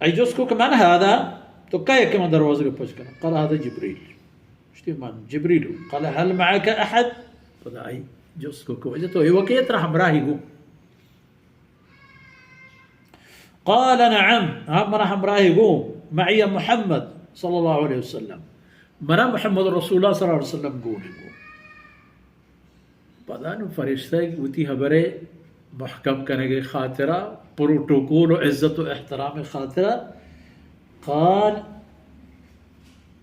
آئی جست کو کہ من هذا، تو کئے کہ من دروازگ پچ کناں؟ قال هذا جبريل. گوشتی من جبريل. قال هل معك أحد؟ پدا آئی جست کو کہ واجہ تو ایوکے ترا ہمراہی گوں؟ قال نعم، ہاں، منا ہمراہی گوں، معي محمد صلى الله عليه وسلم، منا محمد رسول اللہ صلی اللہ علیہ وسلم گون گوں. پدا نوں فرشتہ وتی ہبرے محکم کنگے خاطرا، پروٹوکول و عزت و احترام خاطرا، قال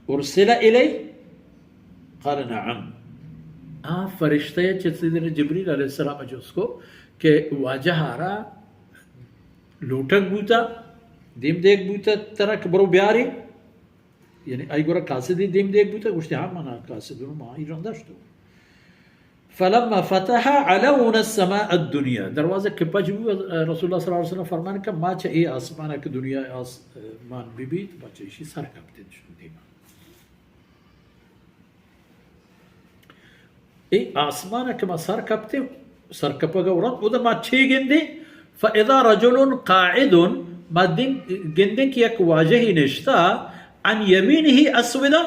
أرسل إلي؟ قال نعم. آ فرشتہ چہ سیدنا جبريل عليه السلام جست کو کہ واجہ آرا لوٹگ بوتا، دیم دیگ بوتا ترا کہ برو بیاری؟ یعنی آئی گورا قاصدی دیم دیگ بوتا؟ گوشتی ہاں، منا قاصد، ما ای رندا شتو. فلما فتح علونا السماء الدنيا، دروازہ کہ پچ بو، رسول اللہ صلی اللہ علیہ وسلم فرمان کہ ما چہ اے آسمان کہ دنیا آسمان بی بیت، ما چہ ایشی سر کپتیں شتو دیما. اے آسمان کہ ما سر کپتیں، سر کپگ ء رند، اودا ما چے گندیں؟ فإذا رجل قاعد، ما دن-، گندیں کہ یک واجہی نشتہ، عن يمينه أسودة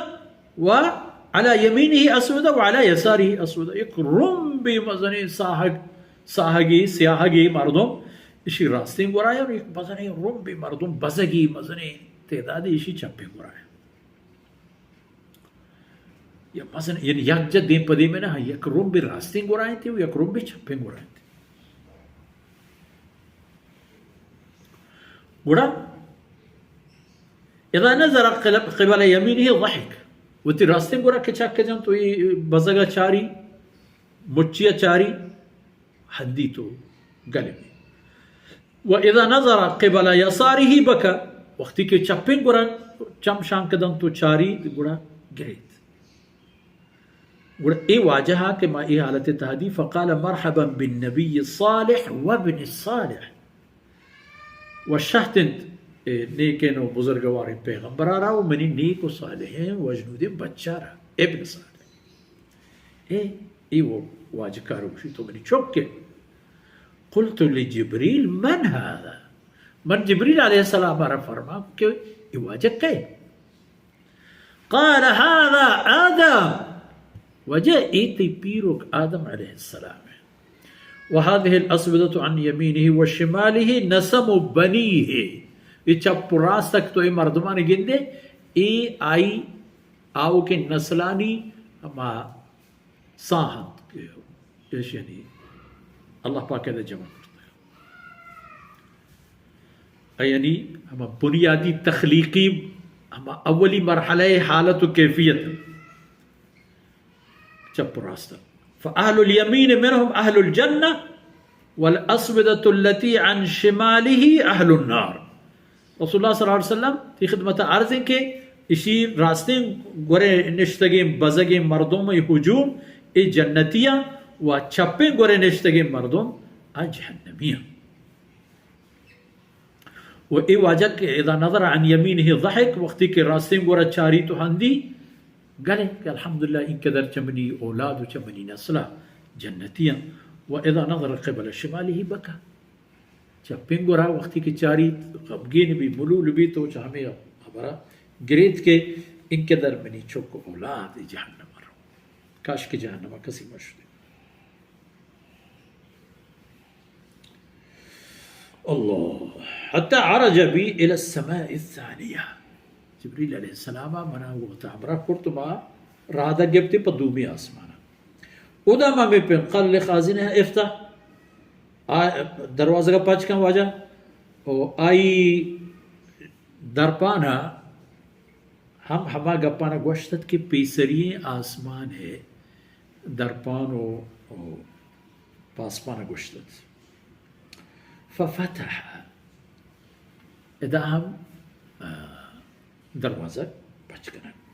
وعلى يمينه أسودة وعلى يساره أسودة. یک رمبی مزنیں ساہگ، ساہگی، سیاہگی مردم اشی راستیں گورا، یک مزنیں رمبی مردم، بزگی مزنیں تعدادی اشی چپیں گورا. یا مثلاً، یعنی یک جا دیم پہ دیم نہ، یک رمبی راستیں گورا انت و یک رمبی چپیں گورا انت. گڑا اذا نظر قل-، قبل يمينه ضحك، وتی راستیں گورا کہ چک جنت و اے بزگا چاری، مچیا چاری، ہندی تو گل بی. و اذا نظر قبل يساره بكى، وقتی کہ چپیں گورا چم شانک دنت و چاری، گڑا گریت. گڑا اے واجہ کہ ما اے حالت تہا دی، فقال مرحبا بالنبي الصالح وابن الصالح. وش اتنت اے نیکیں و بزرگواریں پیغمبرارا و منی نیک و صالحیں و اجنودیں بچارا، ابن صالح. اے، اے و-، واجہ کارو گوشی تو منی چک ئے. قلت لجبريل من هذا؟ من جبريل عليه السلام آرا فرمان کہ اے واجہ کئے؟ قال هذا آدم، واجہ اے تئی پیرک آدم علیہ السلام ئے. وهذه الأسودة عن يمينه وشماله نسم بنيه. اے چپ و راست کہ تو اے مردمان گندے، اے آئی آؤکیں نسلانی ہما ساہ انت کہ ایش یعنی اللہ پاک ء جمع کرتگ. یعنی ہما بنیادی تخلیقی، ہما اولی مرحلہ حالت و کیفیت، چپ و راست. فأهل اليمين منهم أهل الجنة والأسودة التي عن شماله أهل النار. رسول اللہ صلی اللہ علیہ وسلم تی خدمت عرض ہیں کہ اشی راستیں گورے نشتگیں بزگیں مردم ہجوم اے جنتیاں و چپیں گورے نشتگیں مردم آ جہنمیاں. و اے واجہ کہ اذا نظر عن يمينه ضحك، وقتی کہ راستیں گورا چاری تو ہندی، گلے کہ الحمدللہ انقدر چہ منی اولاد و چہ منی نسلہ جنتیاں. و اذا نظر قبل شماله بكى. چپیں گورا وقتی کہ چاری غمگین بی، ملول بی، تو چہ ہمیں ہبرا گریت کہ انقدر منی چک اولاد جہنم رو. کاش کہ جہنم کسی مشتے. اللہ. حتى عرج بي إلى السماء الثانية. جبريل عليه السلام منا وقت ہمراہ کرت، ما رادہ گپتی پہ دومی آسمانا. ادا ما می پن قال لخازنها افتح. آ، دروازگا پچ کن واجہ. او آئی درپانا ہم ہما گپانا گوشت ات کہ پیسری آسمان ہے درپان و، و پاسپانا گوشت ات. ففتح، ادا ہم، آ، دروازہ پچ کنگ.